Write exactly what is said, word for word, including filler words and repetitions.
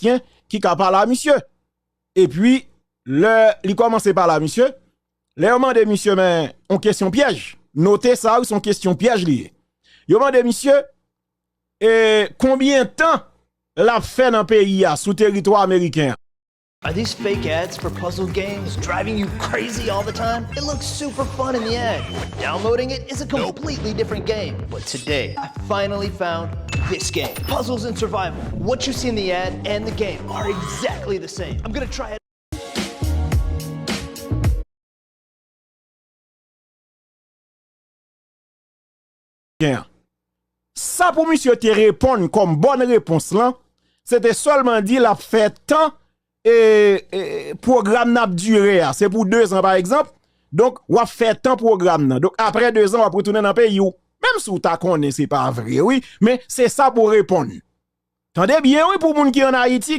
Ayisyen ki ka pale a misye. Epi, lè li kòmanse pale a misye, lè yo mande misye, men, yon kesyon pyèj. Note sa, wi, se yon kesyon pyèj li ye. Yo mande misye, e, konbyen tan l ap fè nan peyi a, sou teritwa ameriken an. Are these fake ads for puzzle games driving you crazy all the time? It looks super fun in the ad. Downloading it is a completely different game. But today, I finally found this game. Puzzles and survival. What you see in the ad and the game are exactly the same. I'm gonna try it. Sa pou misye te reponn kòm bòn repons lan, se te sèlman di l ap fè tan e, e, pwogram nan ap dire a. Se pou dezan, pa egzanp. Donk, w ap fè tan pwogram nan. Donk, apre dezan, w ap retounen nan peyi w. Menm si w ta konnen se pa vre, wi, men se sa pou w reponn. Tande byen, wi, pou moun ki ann Ayiti,